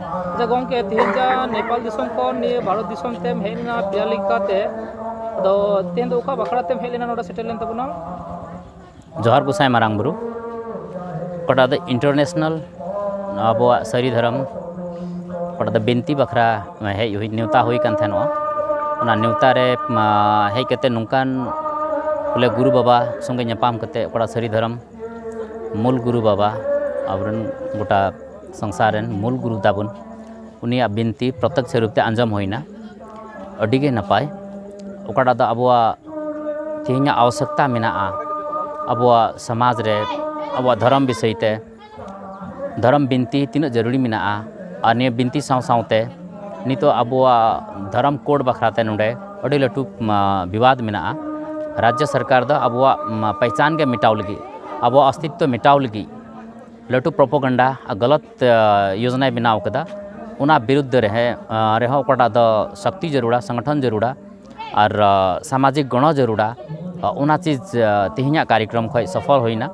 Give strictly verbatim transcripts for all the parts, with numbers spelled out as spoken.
ᱟᱪᱪᱷᱟ ᱜᱚᱢᱠᱮ, ᱛᱮᱦᱮᱧ ᱡᱟ ᱱᱮᱯᱟᱞ ᱫᱤᱥᱚᱢ ᱠᱷᱚᱱ ᱱᱤᱭᱟᱹ ᱵᱷᱟᱨᱚᱛ ᱫᱤᱥᱚᱢ ᱛᱮᱢ ᱦᱮᱡ ᱞᱮᱱᱟ ᱯᱮᱲᱟ ᱞᱮᱠᱟᱛᱮ, ᱟᱫᱚ ᱛᱮᱦᱮᱧ ᱫᱚ ᱚᱠᱟ ᱵᱟᱠᱷᱨᱟ ᱛᱮᱢ ᱦᱮᱡ ᱞᱮᱱᱟ, ᱱᱚᱰᱮ ᱥᱮᱴᱮᱨ ᱞᱮᱱ ᱛᱟᱵᱚᱱᱟ? ᱡᱚᱦᱟᱨ ᱜᱚᱸᱥᱟᱭ ᱢᱟᱨᱟᱝ ᱵᱩᱨᱩ᱾ ᱚᱠᱟᱴᱟᱜ ᱫᱚ ᱤᱱᱴᱟᱨᱱᱮᱥᱱᱟᱞ ᱟᱵᱚᱣᱟᱜ ᱥᱟᱹᱨᱤ ᱫᱷᱚᱨᱚᱢ, ᱚᱠᱟᱴᱟᱜ ᱫᱚ ᱵᱤᱱᱛᱤ ᱵᱟᱠᱷᱨᱟ ᱦᱮᱡ ᱦᱩᱭ, ᱱᱮᱣᱛᱟ ᱦᱩᱭ ᱠᱟᱱ ᱛᱟᱦᱮᱱᱚᱜᱼᱟ᱾ ᱚᱱᱟ ᱱᱮᱣᱛᱟ ᱨᱮ, ᱢᱟ, ᱦᱮᱡ ᱠᱟᱛᱮ ᱱᱚᱝᱠᱟᱱ ᱵᱚᱞᱮ ᱜᱩᱨᱩ ᱵᱟᱵᱟ ᱥᱚᱸᱜᱮ ᱧᱟᱯᱟᱢ ᱠᱟᱛᱮ ᱚᱠᱟᱴᱟᱜ ᱥᱟᱹᱨᱤ ᱫᱷᱚᱨᱚᱢ ᱢᱩᱞ ᱜᱩᱨᱩ ᱵᱟᱵᱟ, ᱟᱵᱚᱨᱮᱱ ᱜᱚᱴᱟ ᱥᱚᱝᱥᱟᱨ ᱨᱮᱱ ᱢᱩᱞ ᱜᱩᱨᱩ ᱛᱟᱵᱚᱱ, ᱩᱱᱤᱭᱟᱜ ᱵᱤᱱᱛᱤ ᱯᱨᱚᱛᱛᱚᱠᱥᱚ ᱨᱩᱯ ᱛᱮ ᱟᱸᱡᱚᱢ ᱦᱩᱭᱱᱟ᱾ ᱟᱹᱰᱤ ᱜᱮ ᱱᱟᱯᱟᱭ᱾ ᱚᱠᱟᱴᱟᱜ ᱫᱚ ᱟᱵᱚᱣᱟᱜ ᱛᱮᱦᱮᱧᱟᱜ ᱟᱵᱚᱥᱭᱚᱠᱛᱟ ᱢᱮᱱᱟᱜᱼᱟ, ᱟᱵᱚᱣᱟᱜ ᱥᱚᱢᱟᱡᱽ ᱨᱮ, ᱟᱵᱚᱣᱟᱜ ᱫᱷᱚᱨᱚᱢ ᱵᱤᱥᱚᱭ ᱛᱮ, ᱫᱷᱚᱨᱚᱢ ᱵᱤᱱᱛᱤ ᱛᱤᱱᱟᱹᱜ ᱡᱟᱹᱨᱩᱲᱤ ᱢᱮᱱᱟᱜᱼᱟ᱾ ᱟᱨ ᱱᱤᱭᱟᱹ ᱵᱤᱱᱛᱤ ᱥᱟᱶ ᱥᱟᱶᱛᱮ ᱱᱤᱛᱚᱜ ᱟᱵᱚᱣᱟᱜ ᱫᱷᱚᱨᱚᱢ ᱠᱳᱰ ᱵᱟᱠᱷᱨᱟ ᱛᱮ ᱱᱚᱰᱮ ᱟᱹᱰᱤ ᱞᱟᱹᱴᱩ, ᱢᱟ, ᱵᱤᱵᱟᱫ ᱢᱮᱱᱟᱜᱼᱟ᱾ ᱨᱟᱡᱽᱡᱚ ᱥᱚᱨᱠᱟᱨ ᱫᱚ ᱟᱵᱚᱣᱟᱜ, ᱢᱟ, ᱯᱮᱦᱪᱟᱱ ᱜᱮ ᱢᱮᱴᱟᱣ ᱞᱟᱹᱜᱤᱫ, ᱟᱵᱚᱣᱟᱜ ᱚᱥᱛᱤᱛᱛᱚ ᱢᱮᱴᱟᱣ ᱞᱟᱹᱜᱤᱫ ᱞᱟᱹᱴᱩ ᱯᱨᱚᱯᱳᱜᱟᱱᱰᱟ ᱟᱨ ᱜᱟᱞᱟᱛ, ᱟ, ᱭᱳᱡᱚᱱᱟᱭ ᱵᱮᱱᱟᱣ ᱠᱟᱫᱟ᱾ ᱚᱱᱟ ᱵᱤᱨᱩᱫᱽᱫᱷ ᱨᱮ, ᱦᱮᱸ, ᱟ, ᱨᱮᱦᱚᱸ ᱚᱠᱟᱴᱟᱜ ᱫᱚ ᱥᱚᱠᱛᱤ ᱡᱟᱹᱨᱩᱲᱟ, ᱥᱚᱝᱜᱚᱴᱷᱚᱱ ᱡᱟᱹᱨᱩᱲᱟ ᱟᱨ, ᱟ, ᱥᱟᱢᱟᱡᱤᱠ ᱜᱚᱲᱚ ᱡᱟᱹᱨᱩᱲᱟ᱾ ᱟ, ᱚᱱᱟ ᱪᱤᱡᱽ, ᱟ, ᱛᱮᱦᱮᱧᱟᱜ ᱠᱟᱨᱭᱚᱠᱨᱚᱢ ᱠᱷᱚᱱ ᱥᱚᱯᱷᱚᱞ ᱦᱩᱭᱱᱟ,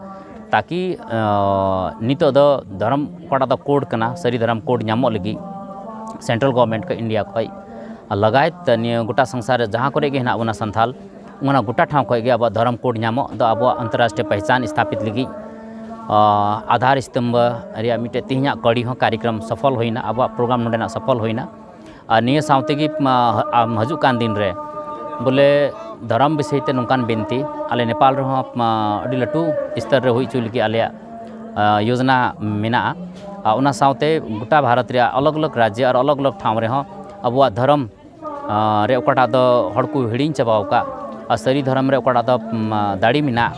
ᱛᱟᱠᱤ, ᱟ, ᱱᱤᱛᱚᱜ ᱫᱚ ᱫᱷᱚᱨᱚᱢ ᱚᱠᱟᱴᱟᱜ ᱫᱚ ᱠᱳᱰ ᱠᱟᱱᱟ, ᱥᱟᱹᱨᱤ ᱫᱷᱚᱨᱚᱢ ᱠᱳᱰ ᱧᱟᱢᱚᱜ ᱞᱟᱹᱜᱤᱫ ᱥᱮᱱᱴᱨᱟᱞ ᱜᱚᱵᱷᱚᱨᱱᱢᱮᱱᱴ ᱠᱷᱚᱱ, ᱤᱱᱰᱤᱭᱟ ᱠᱷᱚᱱ ᱞᱟᱜᱟᱭ ᱛᱮ ᱱᱤᱭᱟᱹ ᱜᱚᱴᱟ ᱥᱚᱝᱥᱟᱨ ᱨᱮ ᱡᱟᱦᱟᱸ ᱠᱚᱨᱮ ᱜᱮ ᱦᱮᱱᱟᱜ ᱵᱚᱱᱟ ᱥᱟᱱᱛᱟᱞ, ᱚᱱᱟ ᱜᱚᱴᱟ ᱴᱷᱟᱶ ᱠᱷᱚᱱ ᱜᱮ ᱟᱵᱚᱣᱟᱜ ᱫᱷᱚᱨᱚᱢ ᱠᱳᱰ ᱧᱟᱢᱚᱜ ᱫᱚ ᱟᱵᱚᱣᱟᱜ ᱟᱱᱛᱚᱨᱨᱟᱥᱴᱨᱤᱭᱚ ᱯᱮᱦᱪᱟᱱ ᱥᱛᱷᱟᱯᱤᱛ ᱞᱟᱹᱜᱤᱫ, ᱟ, ᱟᱫᱷᱟᱨ ᱥᱛᱚᱢᱵᱷᱚ ᱨᱮᱭᱟᱜ ᱢᱤᱫᱴᱮᱱ ᱛᱮᱦᱮᱧᱟᱜ ᱠᱟᱹᱲᱤ ᱦᱚᱸ ᱠᱟᱨᱭᱚᱠᱨᱚᱢ ᱥᱚᱯᱷᱚᱞ ᱦᱩᱭᱱᱟ, ᱟᱵᱚᱣᱟᱜ ᱯᱨᱳᱜᱨᱟᱢ ᱱᱚᱰᱮᱱᱟᱜ ᱥᱚᱯᱷᱚᱞ ᱦᱩᱭᱱᱟ᱾ ᱟᱨ ᱱᱤᱭᱟᱹ ᱥᱟᱶ ᱛᱮᱜᱮ, ᱢᱟ, ᱟᱢ ᱦᱤᱡᱩᱜ ᱠᱟᱱ ᱫᱤᱱ ᱨᱮ ᱵᱚᱞᱮ ᱫᱷᱚᱨᱚᱢ ᱵᱤᱥᱚᱭ ᱛᱮ ᱱᱚᱝᱠᱟᱱ ᱵᱤᱱᱛᱤ ᱟᱞᱮ ᱱᱮᱯᱟᱞ ᱨᱮᱦᱚᱸ, ᱢᱟ, ᱟᱹᱰᱤ ᱞᱟᱹᱴᱩ ᱥᱛᱚᱨ ᱨᱮ ᱦᱩᱭ ᱦᱚᱪᱚᱭ ᱞᱟᱹᱜᱤᱫ ᱟᱞᱮᱭᱟᱜ, ᱟ, ᱭᱳᱡᱚᱱᱟ ᱢᱮᱱᱟᱜᱼᱟ᱾ ᱟᱨ ᱚᱱᱟ ᱥᱟᱶᱛᱮ ᱜᱚᱴᱟ ᱵᱷᱟᱨᱚᱛ ᱨᱮᱭᱟᱜ ᱟᱞᱟᱜᱽ ᱟᱞᱟᱜᱽ ᱨᱟᱡᱽᱡᱚ ᱟᱨ ᱟᱞᱟᱜᱽ ᱟᱞᱟᱜᱽ ᱴᱷᱟᱶ ᱨᱮᱦᱚᱸ ᱟᱵᱚᱣᱟᱜ ᱫᱷᱚᱨᱚᱢ, ᱟ, ᱨᱮ ᱚᱠᱟᱴᱟᱜ ᱫᱚ ᱦᱚᱲ ᱠᱚ ᱦᱤᱲᱤᱧ ᱪᱟᱵᱟᱣ ᱟᱠᱟᱫ, ᱟᱨ ᱥᱟᱹᱨᱤ ᱫᱷᱚᱨᱚᱢ ᱨᱮ ᱚᱠᱟᱴᱟᱜ ᱫᱚ, ᱢᱟ, ᱫᱟᱲᱮ ᱢᱮᱱᱟᱜ,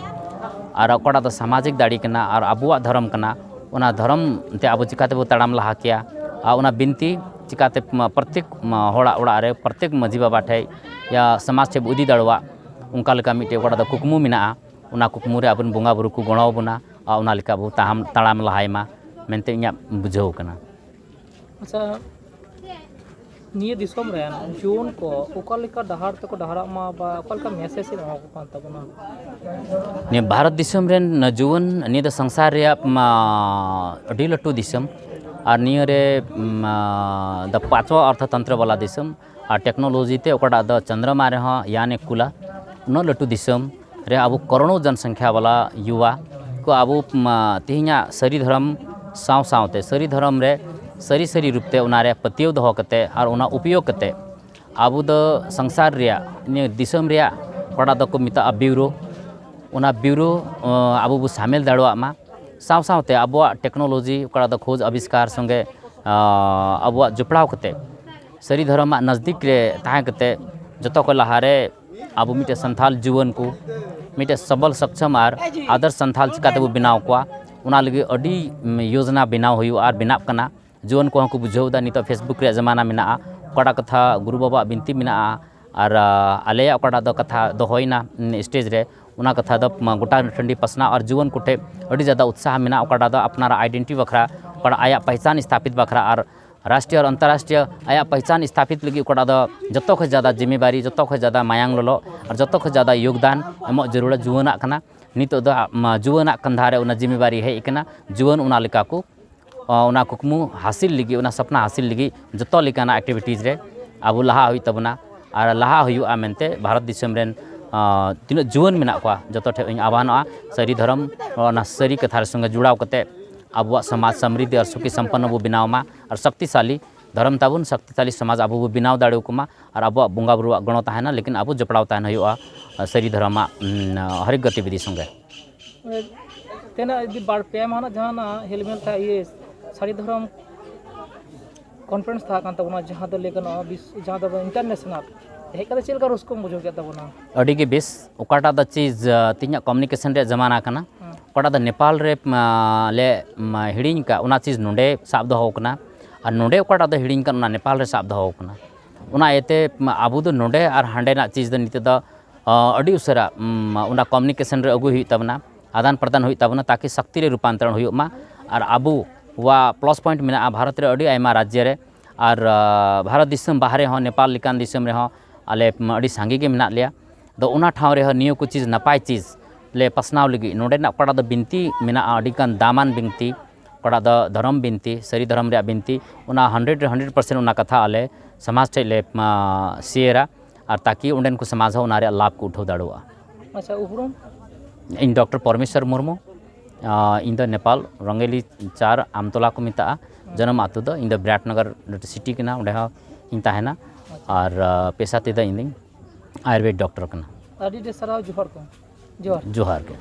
ᱟᱨ ᱚᱠᱟᱴᱟᱜ ᱫᱚ ᱥᱟᱢᱟᱡᱤᱠ ᱫᱟᱲᱮ ᱠᱟᱱᱟ ᱟᱨ ᱟᱵᱚᱣᱟᱜ ᱫᱷᱚᱨᱚᱢ ᱠᱟᱱᱟ, ᱚᱱᱟ ᱫᱷᱚᱨᱚᱢ ᱛᱮ ᱟᱵᱚ ᱪᱤᱠᱟᱹ ᱛᱮᱵᱚ ᱛᱟᱲᱟᱢ ᱞᱟᱦᱟ ᱠᱮᱭᱟ, ᱟᱨ ᱚᱱᱟ ᱵᱤᱱᱛᱤ ᱪᱤᱠᱟᱹᱛᱮ, ᱢᱟ, ᱯᱨᱚᱛᱮᱠ, ᱢᱟ, ᱦᱚᱲᱟᱜ ᱚᱲᱟᱜ ᱨᱮ, ᱯᱨᱚᱛᱮᱠ ᱢᱟᱺᱡᱷᱤ ᱵᱟᱵᱟ ᱴᱷᱮᱡ ᱭᱟ ᱥᱚᱢᱟᱡᱽ ᱴᱷᱮᱡ ᱵᱚ ᱤᱫᱤ ᱫᱟᱲᱮᱭᱟᱜ, ᱚᱱᱠᱟ ᱞᱮᱠᱟ ᱢᱤᱫᱴᱮᱡ ᱚᱠᱟᱴᱟᱜ ᱫᱚ ᱠᱩᱠᱢᱩ ᱢᱮᱱᱟᱜᱼᱟ᱾ ᱚᱱᱟ ᱠᱩᱠᱢᱩ ᱨᱮ ᱟᱵᱚᱨᱮᱱ ᱵᱚᱸᱜᱟ ᱵᱩᱨᱩ ᱠᱚ ᱜᱚᱲᱚ ᱟᱵᱚᱱᱟ ᱟᱨ ᱚᱱᱟ ᱞᱮᱠᱟ ᱵᱚ ᱛᱟᱲᱟᱢ, ᱛᱟᱲᱟᱢ ᱞᱟᱦᱟᱭ ᱢᱟ ᱢᱮᱱᱛᱮ ᱤᱧᱟᱹᱜ ᱵᱩᱡᱷᱟᱹᱣ ᱠᱟᱱᱟ᱾ ᱟᱪᱪᱷᱟ, ᱱᱤᱭᱟᱹ ᱫᱤᱥᱚᱢ ᱨᱮᱱ ᱡᱩᱣᱟᱹᱱ ᱠᱚ ᱚᱠᱟ ᱞᱮᱠᱟ ᱰᱟᱦᱟᱨ ᱛᱮᱠᱚ ᱰᱟᱦᱟᱨᱟᱜ ᱢᱟ ᱵᱟ ᱚᱠᱟ ᱞᱮᱠᱟ ᱢᱮᱥᱮᱡᱽ ᱮᱢ ᱮᱢᱟ ᱠᱚ ᱠᱟᱱ ᱛᱟᱵᱚᱱᱟ? ᱱᱤᱭᱟᱹ ᱵᱷᱟᱨᱚᱛ ᱫᱤᱥᱚᱢ ᱨᱮᱱ ᱡᱩᱣᱟᱹᱱ, ᱱᱤᱭᱟᱹ ᱫᱚ ᱥᱚᱝᱥᱟᱨ ᱨᱮᱭᱟᱜ, ᱢᱟ, ᱟᱹᱰᱤ ᱞᱟᱹᱴᱩ ᱫᱤᱥᱚᱢ᱾ ᱟᱨ ᱱᱤᱭᱟᱹ ᱨᱮ, ᱩᱢ, ᱟ, the ᱯᱟᱸᱪᱣᱟ ᱚᱨᱛᱷᱚᱛᱚᱱᱛᱨᱚ ᱵᱟᱞᱟ ᱫᱤᱥᱚᱢ ᱟᱨ ᱴᱮᱠᱱᱳᱞᱚᱡᱤ ᱛᱮ ᱚᱠᱟᱴᱟᱜ ᱫᱚ ᱪᱚᱱᱫᱨᱚᱢᱟ ᱨᱮᱦᱚᱸ ᱭᱟᱱ ᱮ ᱠᱩᱞᱟ, ᱩᱱᱟᱹᱜ ᱞᱟᱹᱴᱩ ᱫᱤᱥᱚᱢ ᱨᱮ ᱟᱵᱚ ᱠᱚᱨᱳᱲᱚ ᱡᱚᱱᱥᱚᱝᱠᱷᱭᱟ ᱵᱟᱞᱟ ᱭᱩᱣᱟ ᱠᱚ ᱟᱵᱚ, ᱩᱢ, ᱟ, ᱛᱮᱦᱮᱧᱟᱜ ᱥᱟᱹᱨᱤ ᱫᱷᱚᱨᱚᱢ ᱥᱟᱶ ᱥᱟᱶᱛᱮ ᱥᱟᱹᱨᱤ ᱫᱷᱚᱨᱚᱢ ᱨᱮ ᱥᱟᱹᱨᱤ ᱥᱟᱹᱨᱤ ᱨᱩᱯ ᱛᱮ ᱚᱱᱟ ᱨᱮ ᱯᱟᱹᱛᱭᱟᱹᱣ ᱫᱚᱦᱚ ᱠᱟᱛᱮ ᱟᱨ ᱚᱱᱟ ᱩᱯᱭᱳᱜᱽ ᱠᱟᱛᱮ ᱟᱵᱚ ᱫᱚ ᱥᱚᱝᱥᱟᱨ ᱨᱮᱭᱟᱜ, ᱱᱤᱭᱟᱹ ᱫᱤᱥᱚᱢ ᱨᱮᱭᱟᱜ ᱚᱠᱟᱴᱟᱜ ᱫᱚᱠᱚ ᱢᱮᱛᱟᱜᱼᱟ ᱵᱤᱣᱨᱳ, ᱚᱱᱟ ᱵᱤᱣᱨᱳ, ᱟᱸ, ᱟᱵᱚ ᱵᱚ ᱥᱟᱢᱮᱞ ᱫᱟᱲᱮᱭᱟᱜ ᱢᱟ᱾ ᱥᱟᱶ ᱥᱟᱶᱛᱮ ᱟᱵᱚᱣᱟᱜ ᱴᱮᱠᱱᱳᱞᱚᱡᱤ ᱚᱠᱟᱴᱟᱜ ᱫᱚ ᱠᱷᱳᱡᱽ ᱟᱵᱤᱥᱠᱟᱨ ᱥᱚᱸᱜᱮ, ᱟᱸ, ᱟᱵᱚᱣᱟᱜ ᱡᱚᱯᱲᱟᱣ ᱠᱟᱛᱮ ᱥᱟᱹᱨᱤ ᱫᱷᱚᱨᱚᱢᱟᱜ ᱱᱟᱡᱽᱫᱤᱠ ᱨᱮ ᱛᱟᱦᱮᱸ ᱠᱟᱛᱮ ᱡᱚᱛᱚ ᱠᱷᱚᱱ ᱞᱟᱦᱟ ᱨᱮ ᱟᱵᱚ ᱢᱤᱫᱴᱮᱱ ᱥᱟᱱᱛᱟᱞ ᱡᱩᱣᱟᱹᱱ ᱠᱚ ᱢᱤᱫᱴᱮᱱ ᱥᱚᱵᱚᱞ ᱥᱚᱠᱪᱷᱚᱢ ᱟᱨ ᱟᱫᱚᱨᱥ ᱥᱟᱱᱛᱟᱞ ᱪᱤᱠᱟᱹ ᱛᱮᱵᱚ ᱵᱮᱱᱟᱣ ᱠᱚᱣᱟ, ᱚᱱᱟ ᱞᱟᱹᱜᱤᱫ ᱟᱹᱰᱤ, ᱩᱢ, ᱭᱳᱡᱽᱱᱟ ᱵᱮᱱᱟᱣ ᱦᱩᱭᱩᱜᱼᱟ ᱟᱨ ᱵᱮᱱᱟᱜ ᱠᱟᱱᱟ᱾ ᱡᱩᱣᱟᱹᱱ ᱠᱚᱦᱚᱸ ᱠᱚ ᱵᱩᱡᱷᱟᱹᱣ ᱮᱫᱟ, ᱱᱤᱛᱚᱜ Facebook ᱨᱮᱭᱟᱜ ᱡᱟᱢᱟᱱᱟ ᱢᱮᱱᱟᱜᱼᱟ, ᱚᱠᱟᱴᱟᱜ ᱠᱟᱛᱷᱟ ᱜᱩᱨᱩ ᱵᱟᱵᱟᱣᱟᱜ ᱵᱤᱱᱛᱤ ᱢᱮᱱᱟᱜᱼᱟ, ᱟᱨ, ᱟ, ᱟᱞᱮᱭᱟᱜ ᱚᱠᱟᱴᱟᱜ ᱫᱚ ᱠᱟᱛᱷᱟ ᱫᱚᱦᱚᱭᱮᱱᱟ, ᱩᱢ, ᱥᱴᱮᱡᱽ ᱨᱮ, ᱚᱱᱟ ᱠᱟᱛᱷᱟ ᱫᱚ, ᱩᱢ, ᱜᱚᱴᱟ ᱴᱟᱺᱰᱤ ᱯᱟᱥᱱᱟᱣ ᱟᱨ ᱡᱩᱣᱟᱹᱱ ᱠᱚᱴᱷᱮᱱ ᱟᱹᱰᱤ ᱡᱟᱫᱟ ᱩᱛᱥᱟᱦ ᱢᱮᱱᱟᱜᱼᱟ, ᱚᱠᱟᱴᱟᱜ ᱫᱚ ᱟᱯᱱᱟᱨᱟᱜ ᱟᱭᱰᱮᱱᱴᱤᱴᱤ ᱵᱟᱠᱷᱨᱟ, ᱚᱠᱟᱴᱟᱜ ᱟᱭᱟᱜ ᱯᱟᱦᱪᱟᱱ ᱥᱛᱷᱟᱯᱤᱛ ᱵᱟᱠᱷᱨᱟ ᱟᱨ ᱨᱟᱥᱴᱨᱤᱭᱚ ᱟᱨ ᱟᱱᱛᱚᱨᱨᱟᱥᱴᱨᱤᱭᱚ ᱟᱭᱟᱜ ᱯᱟᱦᱪᱟᱱ ᱥᱛᱷᱟᱯᱤᱛ ᱞᱟᱹᱜᱤᱫ ᱚᱠᱟᱴᱟᱜ ᱫᱚ ᱡᱚᱛᱚ ᱠᱷᱚᱱ ᱡᱟᱫᱟ ᱡᱤᱢᱢᱮᱵᱟᱨᱤ, ᱡᱚᱛᱚ ᱠᱷᱚᱱ ᱡᱟᱫᱟ ᱢᱟᱭᱟᱝ ᱞᱚᱞᱚ ᱟᱨ ᱡᱚᱛᱚ ᱠᱷᱚᱱ ᱡᱟᱫᱟ ᱭᱳᱜᱽᱫᱟᱱ ᱮᱢᱚᱜ ᱡᱟᱹᱨᱩᱲᱟ ᱡᱩᱣᱟᱹᱱᱟᱜ ᱠᱟᱱᱟ᱾ ᱱᱤᱛᱚᱜ ᱫᱚ, ᱩᱢ, ᱡᱩᱣᱟᱹᱱᱟᱜ ᱠᱟᱸᱫᱷᱟ ᱨᱮ ᱚᱱᱟ ᱡᱤᱢᱢᱮᱵᱟᱨᱤ ᱦᱮᱡ ᱟᱠᱟᱱᱟ᱾ ᱡᱩᱣᱟᱹᱱ ᱚᱱᱟ ᱞᱮᱠᱟ ᱠᱚ ᱚ, ᱚᱱᱟ ᱠᱩᱠᱢᱩ ᱦᱟᱹᱥᱤᱞ ᱞᱟᱹᱜᱤᱫ, ᱚᱱᱟ ᱥᱟᱯᱱᱟ ᱦᱟᱹᱥᱤᱞ ᱞᱟᱹᱜᱤᱫ ᱡᱚᱛᱚ ᱞᱮᱠᱟᱱᱟᱜ activities ᱨᱮ ᱟᱵᱚ ᱞᱟᱦᱟ ᱦᱩᱭᱩᱜ ᱛᱟᱵᱚᱱᱟ᱾ ᱟᱨ ᱞᱟᱦᱟ ᱦᱩᱭᱩᱜᱼᱟ ᱢᱮᱱᱛᱮ ᱵᱷᱟᱨᱚᱛ ᱫᱤᱥᱚᱢ ᱨᱮᱱ, ᱟ, ᱛᱤᱱᱟᱹᱜ ᱡᱩᱣᱟᱹᱱ ᱢᱮᱱᱟᱜ ᱠᱚᱣᱟ, ᱡᱚᱛᱚ ᱴᱷᱮᱱ ᱤᱧ ᱟᱦᱣᱟᱱᱚᱜᱼᱟ, ᱥᱟᱹᱨᱤ ᱫᱷᱚᱨᱚᱢ, ᱚᱱᱟ ᱥᱟᱹᱨᱤ ᱠᱟᱛᱷᱟ ᱨᱮ ᱥᱚᱸᱜᱮ ᱡᱚᱲᱟᱣ ᱠᱟᱛᱮ ᱟᱵᱚᱣᱟᱜ ᱥᱚᱢᱟᱡᱽ ᱥᱚᱢᱨᱤᱫᱷᱤ ᱟᱨ ᱥᱩᱠᱷᱤ ᱥᱚᱢᱯᱚᱱᱱᱚ ᱵᱚ ᱵᱮᱱᱟᱣ ᱢᱟ ᱟᱨ ᱥᱚᱠᱛᱤᱥᱟᱞᱤ ᱫᱷᱚᱨᱚᱢ ᱛᱟᱵᱚᱱ, ᱥᱚᱠᱛᱤᱥᱟᱞᱤ ᱥᱚᱢᱟᱡᱽ ᱟᱵᱚ ᱵᱚ ᱵᱮᱱᱟᱣ ᱫᱟᱲᱮᱭᱟᱠᱚ ᱢᱟ ᱟᱨ ᱟᱵᱚᱣᱟᱜ ᱵᱚᱸᱜᱟ ᱵᱩᱨᱩᱣᱟᱜ ᱜᱚᱲᱚ ᱛᱟᱦᱮᱱᱟ, ᱞᱮᱠᱤᱱ ᱟᱵᱚ ᱡᱚᱯᱲᱟᱣ ᱛᱟᱦᱮᱱ ᱦᱩᱭᱩᱜᱼᱟ, ᱟ, ᱥᱟᱹᱨᱤ ᱫᱷᱚᱨᱚᱢᱟᱜ, ᱩᱢ, ᱦᱚᱨᱮᱠ ᱜᱚᱛᱤᱵᱤᱫᱷᱤ ᱥᱚᱸᱜᱮ᱾ ᱛᱮᱱᱟᱜ ᱡᱩᱫᱤ ᱵᱟᱨ ᱯᱮ ᱢᱟᱦᱟ ᱨᱮᱱᱟᱜ ᱡᱟᱦᱟᱱᱟᱜ ᱦᱮᱞᱢᱮᱞ ᱛᱟᱦᱮᱸ, ᱤᱭᱟᱹ, ᱥᱟᱹᱨᱤ ᱫᱷᱚᱨᱚᱢ conference ᱛᱟᱦᱮᱸ ᱠᱟᱱ ᱛᱟᱵᱚᱱᱟ, ᱡᱟᱦᱟᱸ ᱫᱚ ᱞᱟᱹᱭ ᱜᱟᱱᱚᱜᱼᱟ ᱵᱤᱥ-, ᱡᱟᱦᱟᱸ ᱫᱚ international᱾ ᱦᱮᱡ ᱠᱟᱛᱮ ᱪᱮᱫ ᱞᱮᱠᱟ ᱨᱟᱹᱥᱠᱟᱹᱢ ᱵᱩᱡᱷᱟᱹᱣ ᱠᱮᱫ ᱛᱟᱵᱚᱱᱟ? ᱟᱹᱰᱤ ᱜᱮ ᱵᱮᱥ᱾ ᱚᱠᱟᱴᱟᱜ ᱫᱚ ᱪᱤᱡᱽ, ᱟ, ᱛᱮᱦᱮᱧᱟᱜ communication ᱨᱮᱭᱟᱜ ᱡᱟᱢᱟᱱᱟ ᱠᱟᱱᱟ, ᱦᱮᱸ᱾ ᱚᱠᱟᱴᱟᱜ ᱫᱚ ᱱᱮᱯᱟᱞ ᱨᱮ, ᱢᱟ, ᱞᱮ, ᱢᱟ, ᱦᱤᱲᱤᱧ ᱠᱟᱜ, ᱚᱱᱟ ᱪᱤᱡᱽ ᱱᱚᱰᱮ ᱥᱟᱵ ᱫᱚᱦᱚ ᱠᱟᱱᱟ, ᱟᱨ ᱱᱚᱰᱮ ᱚᱠᱟᱴᱟᱜ ᱫᱚ ᱦᱤᱲᱤᱧ ᱠᱟᱱ, ᱚᱱᱟ ᱱᱮᱯᱟᱞ ᱨᱮ ᱥᱟᱵ ᱫᱚᱦᱚ ᱠᱟᱱᱟ᱾ ᱚᱱᱟ ᱤᱭᱟᱹᱛᱮ, ᱢᱟ, ᱟᱵᱚ ᱫᱚ ᱱᱚᱰᱮ ᱟᱨ ᱦᱟᱸᱰᱮᱱᱟᱜ ᱪᱤᱡᱽ ᱫᱚ ᱱᱤᱛᱚᱜ ᱫᱚ, ᱟ, ᱟᱹᱰᱤ ᱩᱥᱟᱹᱨᱟ, ᱩᱢ, ᱚᱱᱟ communication ᱨᱮ ᱟᱹᱜᱩᱭ ᱦᱩᱭᱩᱜ ᱛᱟᱵᱚᱱᱟ, ᱟᱫᱟᱱ ᱯᱨᱚᱫᱟᱱ ᱦᱩᱭᱩᱜ ᱛᱟᱵᱚᱱᱟ, ᱛᱟᱠᱤ ᱥᱚᱠᱛᱤ ᱨᱮ ᱨᱩᱯᱟᱱᱛᱚᱨᱚᱱ ᱦᱩᱭᱩᱜ ᱢᱟ᱾ ᱟᱨ ᱟᱵᱚᱣᱟᱜ plus point ᱢᱮᱱᱟᱜᱼᱟ ᱵᱷᱟᱨᱚᱛ ᱨᱮ ᱟᱹᱰᱤ ᱟᱭᱢᱟ ᱨᱟᱡᱽᱡᱚ ᱨᱮ, ᱟᱨ, ᱟ, ᱵᱷᱟᱨᱚᱛ ᱫᱤᱥᱚᱢ ᱵᱟᱦᱨᱮ ᱦᱚᱸ, ᱱᱮᱯᱟᱞ ᱞᱮᱠᱟᱱ ᱫᱤᱥᱚᱢ ᱨᱮᱦᱚᱸ ᱟᱞᱮ, ᱩᱢ, ᱟᱹᱰᱤ ᱥᱟᱸᱜᱮ ᱜᱮ ᱢᱮᱱᱟᱜ ᱞᱮᱭᱟ᱾ ᱟᱫᱚ ᱚᱱᱟ ᱴᱷᱟᱶ ᱨᱮᱦᱚᱸ ᱱᱤᱭᱟᱹ ᱠᱚ ᱪᱤᱡᱽ, ᱱᱟᱯᱟᱭ ᱪᱤᱡᱽ ᱞᱮ ᱯᱟᱥᱱᱟᱣ ᱞᱟᱹᱜᱤᱫ ᱱᱚᱰᱮᱱᱟᱜ ᱚᱠᱟᱴᱟᱜ ᱫᱚ ᱵᱤᱱᱛᱤ ᱢᱮᱱᱟᱜᱼᱟ, ᱟᱹᱰᱤᱜᱟᱱ ᱫᱟᱢᱟᱱ ᱵᱤᱱᱛᱤ, ᱚᱠᱟᱴᱟᱜ ᱫᱚ ᱫᱷᱚᱨᱚᱢ ᱵᱤᱱᱛᱤ, ᱥᱟᱹᱨᱤ ᱫᱷᱚᱨᱚᱢ ᱨᱮᱭᱟᱜ ᱵᱤᱱᱛᱤ, ᱚᱱᱟ ᱦᱟᱱᱰᱨᱮᱰ ᱨᱮ ᱦᱟᱱᱰᱨᱮᱰ ᱯᱟᱨᱥᱮᱱᱴ ᱚᱱᱟ ᱠᱟᱛᱷᱟ ᱟᱞᱮ ᱥᱚᱢᱟᱡᱽ ᱴᱷᱮᱡ ᱞᱮ ᱥᱮᱭᱟᱨᱟ, ᱟᱨ ᱛᱟᱠᱤ ᱚᱸᱰᱮᱱ ᱠᱚ ᱥᱚᱢᱟᱡᱽ ᱦᱚᱸ ᱚᱱᱟ ᱨᱮᱭᱟᱜ ᱞᱟᱵᱷ ᱠᱚ ᱩᱴᱷᱟᱹᱣ ᱫᱟᱲᱮᱭᱟᱜᱼᱟ᱾ ᱟᱪᱪᱷᱟ, ᱩᱯᱨᱩᱢ? ᱤᱧ ᱰᱚᱠᱴᱚᱨ ᱯᱚᱨᱢᱮᱥᱣᱚᱨ ᱢᱩᱨᱢᱩ᱾ ᱤᱧ ᱫᱚ ᱱᱮᱯᱟᱞ ᱨᱚᱝᱜᱮᱞᱤ ᱪᱟᱨ ᱟᱢᱛᱚᱞᱟ ᱠᱚ ᱢᱮᱛᱟᱜᱼᱟ᱾ ᱡᱚᱱᱚᱢ ᱟᱹᱛᱩ ᱫᱚ, ᱤᱧ ᱫᱚ ᱵᱤᱨᱟᱴᱱᱚᱜᱚᱨ ᱥᱤᱴᱤ ᱠᱟᱱᱟ, ᱚᱸᱰᱮ ᱦᱚᱸ ᱤᱧ ᱛᱟᱦᱮᱱᱟ᱾ ᱟᱨ ᱯᱮᱥᱟ ᱛᱮᱫᱚ ᱤᱧ ᱫᱚᱧ ᱟᱭᱩᱨᱵᱮᱫ ᱰᱚᱠᱴᱚᱨ ᱠᱟᱱᱟ᱾ ᱟᱹᱰᱤ ᱟᱹᱰᱤ ᱥᱟᱨᱦᱟᱣ, ᱡᱚᱦᱟᱨ ᱠᱚ᱾ ᱡᱚᱦᱟᱨ᱾ ᱡᱚᱦᱟᱨ ᱜᱮ᱾